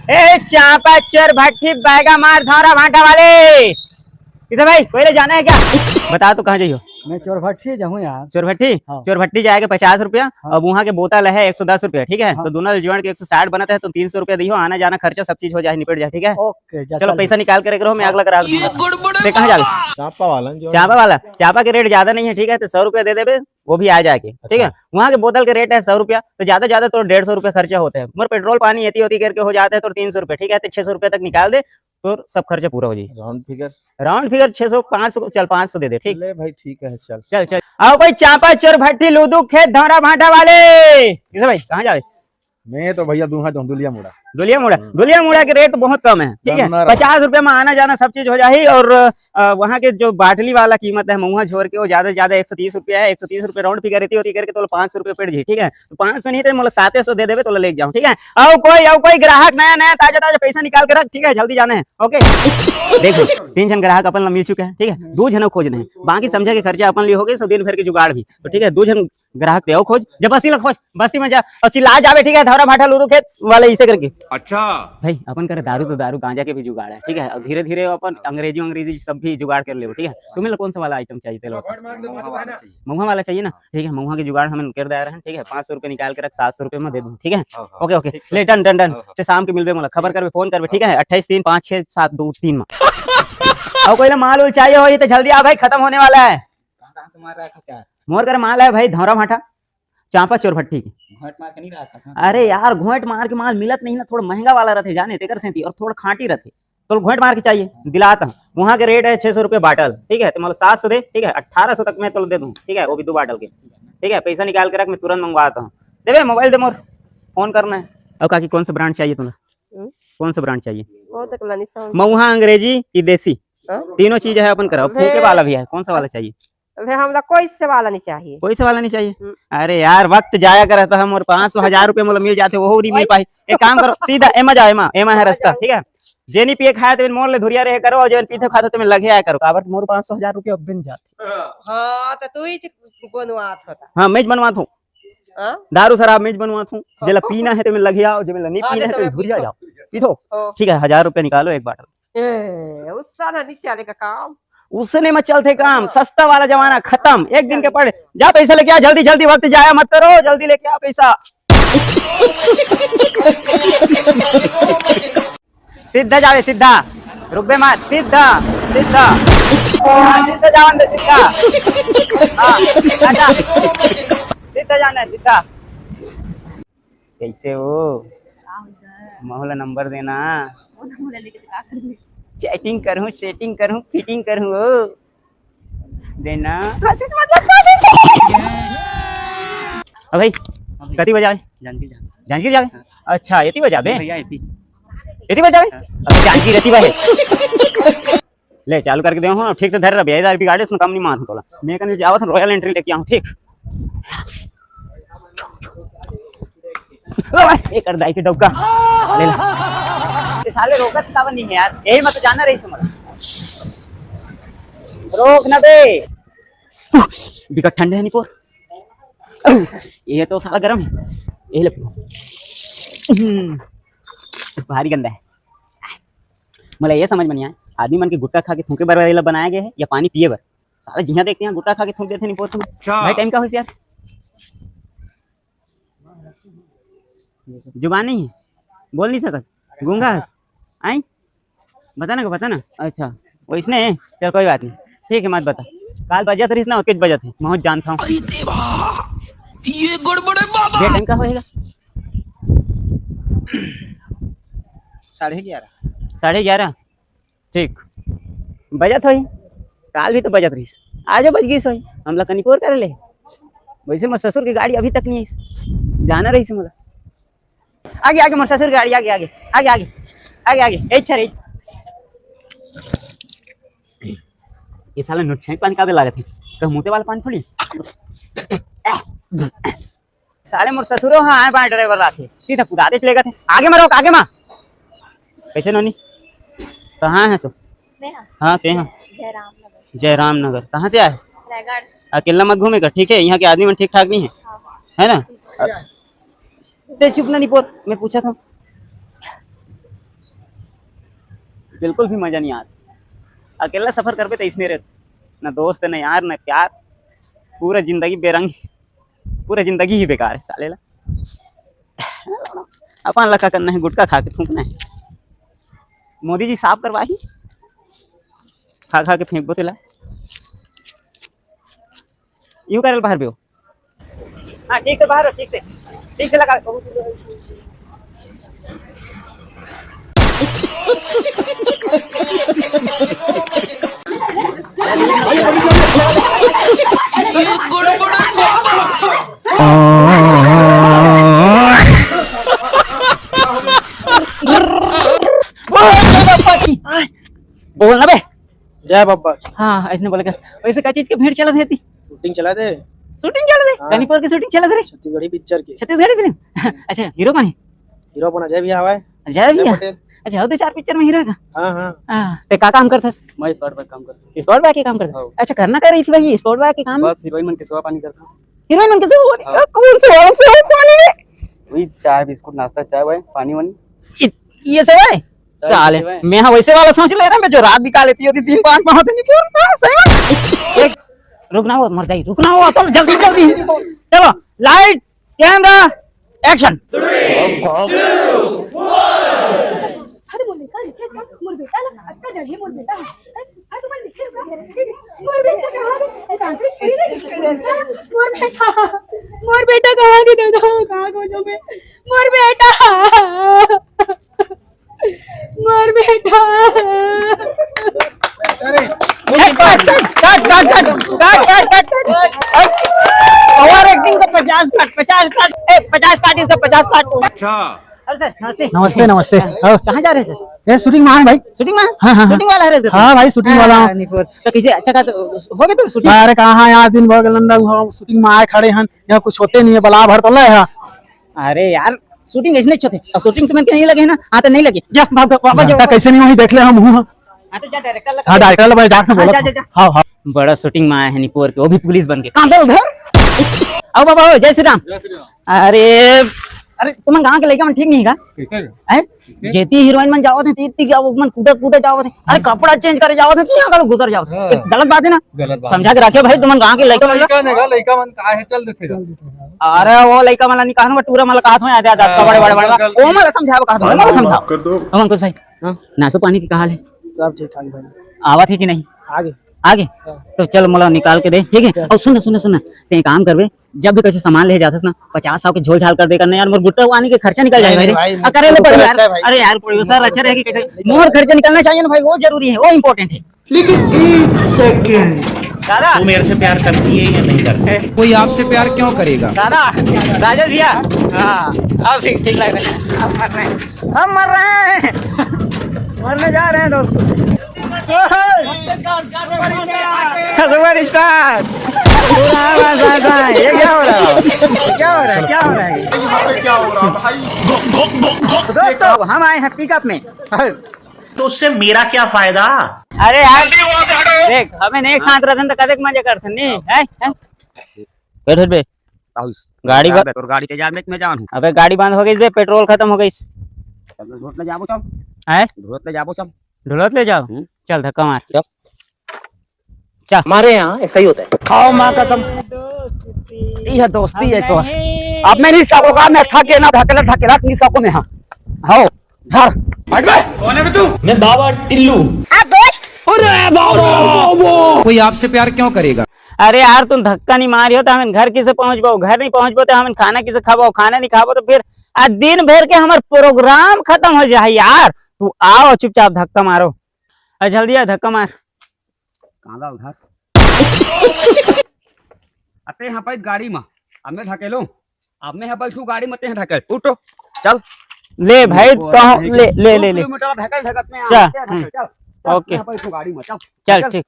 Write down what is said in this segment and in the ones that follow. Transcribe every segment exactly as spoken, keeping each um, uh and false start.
ए चापा चोर भट्टी बैगा मार धौरा भाटा वाले, किसे भाई कोई ले जाना है क्या? बता तो कहाँ जाइयो? मैं चोर भट्टी जाऊँ यार। चोर भट्टी? हाँ। चोर भट्टी जाएगा पचास रुपया। हाँ। अब वहाँ के बोतल है एक सौ दस रुपया, ठीक है? हाँ। तो दोनों जोड़ के एक सौ साठ बनता है, तो तीन सौ रुपया दियो, आना जाना खर्चा सब चीज हो जाए, निपट जाए, ठीक है? ओके, जा, चलो चल। पैसा निकाल के रख रहो, मैं हाँ। अगला ग्राहक दूंगा। ते कहाँ जावे? चापा वाला जो चापा वाला, चापा के रेट ज्यादा नहीं है, ठीक है? तो सौ रुपया दे देबे, वो भी आ जाके, ठीक है? अच्छा। वहाँ के बोतल के रेट है सौ रुपया, तो ज्यादा ज्यादा तो डेढ़ सौ रुपया खर्चा होता है। मोर पेट्रोल पानी एती होती करके हो जाता है तो तीन सौ रुपया, ठीक है? तो छह सौ रुपया तक निकाल दे, तो सब खर्चा पूरा हो जाए। Round figure. राउंड फिगर छह सौ, पाँच सौ, चल पाँच सौ दे दे, ठीक? ले भाई, ठीक है, चल। चल, चल। आओ कोई चापा चोर भट्टी लूदू खेत धौरा भाटा वाले, किसे भाई कहाँ जावे? मैं तो भैया दूंगा तो दुलिया मुड़ा। दुलिया मुड़ा, हम्म। दुलिया मुड़ा के रेट बहुत कम है, ठीक है? पचास रुपया में आना जाना सब चीज हो जाही और, अ, वहाँ के जो बाटली वाला कीमत है महुआ छोड़ के, वो ज्यादा से ज्यादा एक सौ तीस रुपया है। एक सौ तीस रुपया राउंड फिगर रहती होती करके तो पाँच सौ रुपया पड़ जाही, ठीक है? तो पाँच सौ नहीं तो मोला साते सौ दे देबे तो ले जाऊँ, ठीक है? और कोई, और कोई ग्राहक नया नया ताजा ताजा पैसा निकाल के रख, ठीक है? जल्दी जाना है, ओके? देखो, तीन झन ग्राहक अपन ला मिल चुके हैं, ठीक है? दो झन खोजने हैं, बाकी समझा के खर्चा अपन लिए हो गए, सब दिन भर के जुगाड़ भी। तो ठीक है, दो झन ग्राहक पे आओ खोज, जब बस्ती ला खोज, बस्ती में जा और चिल्ला जावे, ठीक है, धौरा भाटा लूरू खेत वाले इसे करके। अच्छा। भाई, अपन करे दारू तो दारू, गांजा के भी जुगाड़ है, ठीक है, और धीरे धीरे अपन अंग्रेजी अंग्रेजी सब भी जुगाड़ कर लेबो, ठीक है। तुम्हें ला कौन सा वाला आइटम चाहिए, तेल वाला? महुआ वाला चाहिए ना, ठीक है, महुआ के जुगाड़ हम कर दे रहे हैं, ठीक है, पाँच सौ रुपये निकाल के रख, सात सौ रुपये में दे दूँ, ठीक है। हाँ, हाँ, ओके, ओके, ठीक है। ले, डन, डन, डन। हाँ, हाँ। ते शाम के मिलबे मोला, खबर करबे, फोन करबे, ठीक है, अट्ठाईस तीन पाँच छः सात दो तीन में। और कोई ला माल उल चाहिए हो, ये तो जल्दी आ भाई, खत्म होने वाला है। कहाँ, कहाँ तुम्हारा है खचार? मोर कर माल है भाई, धौरा भाटा। चांपा चोर भट्टी के। घोंट मार के नहीं रहा था? अरे यार, घोंट मार के माल मिलत नहीं ना, थोड़ा महंगा वाला रहते जाने, तेकर सेती, और थोड़ा खांटी रहते। तो घोंट मार के चाहिए, दिलाता हूँ। वहाँ के रेट है छह सौ रुपये बाटल, ठीक है, तो मतलब सात सौ दे, ठीक है, अठारह सौ तक मैं तो दे दूँ, ठीक है, वो भी दो बाटल के, ठीक है, पैसा निकाल के रख, मैं तुरंत मंगवाता हूँ। देवे मोबाइल दे मोर, फोन करना है। और काकी, कौन सा ब्रांड चाहिए तुम्हें? हम्म? कौन सा ब्रांड चाहिए? वो तक ला नहीं समझ। महुआ, अंग्रेजी की देसी? हाँ? तीनों चीज है अपन करा, फूके वाला भी है, कौन सा वाला चाहिए? अबे, हमला कोई से वाला नहीं चाहिए। कोई से वाला नहीं चाहिए? हम्म। अरे यार, वक्त जाया करता है, मोर पाँच सौ, हजार रुपये मोला मिल जाते, वो नहीं मिल पाई। एक काम करो, सीधा एमा जाओ, एमा, एमा है रास्ता, ठीक है? जेनी पिए खाए तो मोर ले धुरिया रहे करो, और जेन पीते खाते तो लगे आया करो, काबर मोर पाँच सौ, हजार रुपये अब बन जाते। हाँ, तो तू ही बनवात होता। हाँ, मैं बनवात हूँ। हाँ? दारू शराब मैं बनवात हूँ, जेला पीना है तो लगे आओ, जेला नहीं हाँ, पीना है तो धुरिया जाओ, पीथो। हाँ। ठीक है, हजार रुपये निकालो एक बाटल। ए, उसने में चलथे काम। सस्ता वाला जमाना खत्म, एक दिन के पड़े। जा पैसा लेके आ, जल्दी जल्दी, वक्त जाया मत करो, जल्दी लेके आ पैसा। सीधा जावे, सीधा, रुकबे मत, सीधा, सीधा। हाँ, सीधा जावन दे, सीधा। हाँ, सीधा जाना है, सीधा। कैसे हो? का होई गा? महू ला नंबर देना। वो नंबर लेके तो का करबे? चैटिंग करहूँ, सेटिंग करहूँ, फिटिंग करहूँ वो। देना। कोशिश मत कर, कोशिश। अब भाई, कति बजावे? जानकी जान। जानकी जावे? हाँ। अच्छा, एती बजावे? भैया, एती। एती बजावे? हाँ। अब जानकी रहती बा। ले, चालू करके दे हूँ, ठीक से धर रहा, बेदार बिगाड़े, इसमें काम नहीं मान तोला। मैं कने जावत हूँ, रॉयल एंट्री लेके आऊँ, ठीक। ओ भाई, एक कर दाई के डौका। ले ला। ये साले रोकत काबर नहीं है यार, यही मत जाना रही समझ। रोक ना बे। बिकट ठंडे है निपोर। ये तो साला गरम है। ये ले। हम्म, भारी गंदा है। मोला ये समझ में नहीं आया, आदमी मन के गुटखा खा के थूके बर एला बनाया गया है या पानी पिए बर? साला जिहाँ देखते हैं गुटखा खा के थूक देते निपोर में। अच्छा। भाई टाइम का होइस यार? जुबान नहीं है, बोल नहीं सकत, गूंगा हस। आई बता ना, बता ना। अच्छा, वैसने है? चल कोई बात नहीं, ठीक है, मत बता। काल बजत रहीस ना, ओतकेच बजत है, महूँ जानता हूँ। अरे देवा, ये गड़बड़ है बाबा। ये टाइम का होएगा? साढ़े ग्यारह। साढ़े ग्यारह? ठीक, बजत होही, काल भी तो बजत रहीस, आजो बज गईस होही, हमला कनिपोर करे ले। वैसे मोर ससुर के गाड़ी अभी तक नहीं आईस, जाना रहीस मोला। आगे, आगे, मोर ससुर के गाड़ी आगे, आगे, आगे, आगे, आगे, आगे, ए, अच्छा रे। ये साला नोट छेंक पानी काबे लागत है, कहूँ मुते वाला पानी थोड़ी। साले मोर ससुरो ह आए बाएं ड्राइवर राखे, सीधा कुदारे चले गए थे। आगे मा रोक, आगे मा। कैसे नोनी? कहाँ है सो? मैं हाँ। हाँ, ते हाँ। जयरामनगर। जयरामनगर। कहाँ से आए? रायगढ़। अकेला मत घूमे कर, ठीक है? यहाँ के आदमी मन ठीक ठाक नहीं है, हाँ। है ना? ते चुप ना निपोर, मैं पूछा था। बिल्कुल भी मजा नहीं आता। अकेला सफर करबे त इसने रहते, ना दोस्त, ना यार, ना प्यार, पूरा जिंदगी बेरंग, पूरा जिंदगी ही बेकार है साले ला। अपन ला का करना है, गुटखा खा के थूकना है। मोदी जी साफ करवाही, खा खा के फेंकबो तेला। यूं करल बाहर भी हो। हाँ, ठीक से बाहर हो, ठीक से, ठीक से लगा। बोल ना बे। जय बब्बर। हाँ, ऐसने बोले का। वैसे का चीज के भेंट चलत हे ती? शूटिंग चलत हे। शूटिंग चलत हे? हाँ। कनी पोर के शूटिंग चलत हे रे? छत्तीसगढ़ी पिक्चर के। छत्तीसगढ़ी फिल्म? अच्छा, हीरो कौन है? हीरो अपन अजय भैया हवय। अजय भैया? पटेल। अच्छा, हो तो चार पिक्चर में हीरो है का? हाँ, हाँ। हाँ, ते का काम करथस? मैं स्पॉट बॉय काम करता हूँ। स्पॉट बॉय के काम करथस? हाँ। अच्छा, करना का रही थी भाई, स्पॉट बॉय के काम? बस हीरोइन मन के सेवा पानी करता हूँ। हीरोइन मन के सेवा पानी? हाँ। कौन सेवा, सेवा पानी रे? वही चाय बिस्कुट, नाश्ता, चाय वाय, पानी वानी। ये, ये सेवा है? चाय साले, सेवा है। मैं हाँ वैसे वाला सोच ले रहा, मैं जो रात बिका लेती होती, तीन पाँच पाँच होते नहीं, क्यों ना सेवा? एक, रुकना हो, मर जाई, रुकना हो, तुम जल्दी, जल्दी हिंदी बोल। चलो, लाइट, कैमरा, एक्शन। अरे मोर बेटा, देखे का? मोर बेटा ला अतका जल्दी मोर बेटा। अरे, अरे, तुम्हारे देखे का? मोर बेटा कहाँ गए? मोर बेटा, मोर बेटा कहाँ गए दादा? कहाँ खोजों मैं? मोर बेटा, मोर बेटा। अरे, कट, कट, कट। ओवर एक्टिंग तो पचास कट, पचास कट, ए, पचास कट, इसका पचास कट। अच्छा। अरे सर, नमस्ते। नमस्ते, नमस्ते। हाँ। हाँ। कहाँ जा रहे हैं सर? ये शूटिंग में आए भाई। शूटिंग में? हाँ, हाँ, हाँ। शूटिंग वाला है रे? हाँ भाई, शूटिंग वाला। हाँ, नहीं, पर तो कैसे, अच्छा का तो हो गया तो शूटिंग? अरे कहाँ यार, दिन भर के लंडा हुआ, शूटिंग में आए खड़े हैं, यहाँ कुछ होते नहीं है, बला भर तो ले है। अरे यार, शूटिंग ऐसे नहीं होते, और शूटिंग तुम्हें नहीं लगे ना, हाँ तो नहीं लगे, जा भाग, वापस जाओ। घंटा कैसे नहीं वही देख ले हम हूँ। हाँ तो जा डायरेक्टर लगा। हाँ, डायरेक्टर लगा, जाके हाँ, बोला। जा, जा, जा। हाँ, हाँ। बड़ा शूटिंग में आया है निपोर के, वो भी पुलिस बन के। काम दे उधर। आओ बाबा, हो, जय श्री राम। जय श्री राम। अरे, अरे, तुमन गांव के लइका मन ठीक नहीं का? ठीक है। हैं? ठीक है। जेती हीरोइन मन जावत हैं, तीती क्या वो मन कूदा कूदा जावत हैं। अरे, कपड़ा चेंज करे जावत हैं, कि यहाँ का लोग गुजर जावत हैं। हाँ। ये गलत बात है ना? गलत बात। समझा के रखियो भाई, तुमन गांव के लइका मन ला। लइका ने का, लइका मन का है, चल देते हैं। अरे, वो लइका मन ला नहीं कहा ना, मैं टूरा मन ला कहा था, याद, याद, हाँ, बड़े, बड़े, बड़े, गलती। वो मन ला समझाओ, कहा था, वो मन ला समझाओ। कर दो। हम अंकुश भाई, हाँ? नाश्ता पानी की का हाल है? सब ठीक ठाक भाई। आवा थी कि नहीं? आगे। आगे? हाँ। तो चल, मोला निकाल के दे, ठीक है? चल। और सुन ना, सुन ना, सुन ना, ते काम करबे, जब भी कुछ सामान ले जाथस ना, पचास सौ के झोल झाल कर दे करना यार, मोर गुट्टा आने के खर्चा निकल जाए नहीं, भाई रे। भाई, आ, करे ले तो पड़े यार। अच्छा है भाई। अरे यार, प्रोड्यूसर अच्छा रहे कि कैसे, मोर खर्चा निकलना चाहिए ना भाई, वो जरूरी है, वो इम्पोर्टेंट है। लेकिन एक सेकंड। दादा। तू मेरे से प्यार करती है या नहीं करती? कोई आपसे प्यार क्यों करेगा? दादा, राजेश भैया। हाँ, अब ठीक, ठीक लग रहा है। अब मर रहे हैं। हम मर रहे हैं। मरने जा रहे हैं दोस्तों। Super star. पूरा आवाज आ रहा है। ये क्या हो रहा है? क्या हो रहा है? क्या हो रहा है? यहाँ पे क्या हो रहा है भाई? दोस्तों, हम आए हैं पिकअप में। तो उससे मेरा क्या फायदा? अरे यार, देख, हमें एक साथ रहते तो कदेक मजे करते, नहीं? हैं? हैं? बैठ, बैठ बे। गाड़ी बा- तोर गाड़ी ते जान, मैं जान हूँ। अबे, गाड़ी बंद हो गई बे, पेट्रोल खत्म हो गई। चल, ढोलत ले जाबो, चल। हैं? ढोलत ले जाबो, चल। ढोलत ले जाओ? हम्म। चल, धक्का मार। चल। चल। हमारे यहाँ ऐसा ही होता है। खाओ माँ कसम। यह दोस्ती है तो। अब मैं नहीं सकोगा, मैं थक गया ना, ढकेला, ढकेला, नहीं सको मैं, हाँ। हाओ। धर। कौन है बे तू? मैं बाबा टिल्लू। अरे बाबा। कोई आपसे प्यार क्यों करेगा? अरे यार, तुम धक्का नहीं मारियो तो हम घर किसे पहुंचबो, घर नहीं पहुंचबो तो हम खाना किसे खाबो, खाना नहीं खाबो तो फिर आज दिन भर के हमर प्रोग्राम खत्म हो जाए यार। तू आओ चुपचाप धक्का मारो। अरे जल्दी आ, धक्का मार। कहाँ ला उधर? अते यहाँ बैठ गाड़ी में, अब मैं ढकेलूं। अब मैं यहाँ बैठू गाड़ी में, ते यहाँ ढकेल। उठो, चल। ले भाई, वो तो है ले, कि ले, दो ले, ले। किलोमीटर ढकेल ढकत में चल, आते हैं, हम्म। ढकेल, चल। चल, ओके। यहाँ बैठू गाड़ी में, चल। चल, ढकेल। ठीक।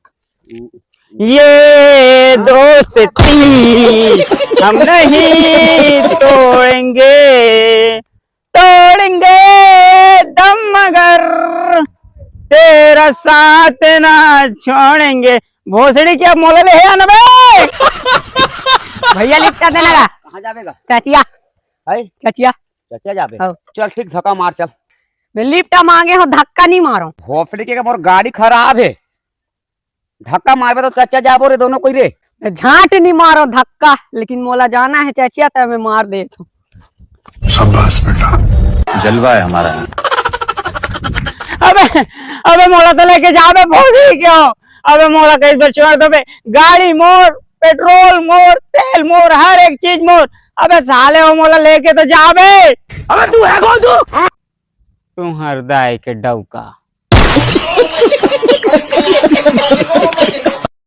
ये दोस्ती हम नहीं तोड़ेंगे, तोड़ेंगे दम मगर तेरा साथ ना छोड़ेंगे। भोसड़ी क्या मोला ले है ना बे? भैया लिफ्ट कर देना का? कहाँ जावेगा? चचिया। है? चचिया। चचिया जाबे? हाँ। चल ठीक, धक्का मार, चल। मैं लिफ्ट मांगे हूँ, धक्का नहीं मारो। भोसड़ी के, मोर गाड़ी खराब है, धक्का मारबे तो चचा जाबो रे दोनों कोई रे। मैं झांट नहीं मारो धक्का, लेकिन मोला जाना है चचिया, तो मैं मार देत हूँ। शाबाश बेटा। जलवा है हमारा। अबे, अबे मोला तो लेके जाबे भोसड़ी के। अबे मोला कहीं पर छोड़ दो बे। गाड़ी मोर, पेट्रोल मोर, तेल मोर, हर एक चीज मोर। अबे साले हो, मोला लेके तो जाबे। अबे तू है कौन तू? तुम्हार दाई के डौका।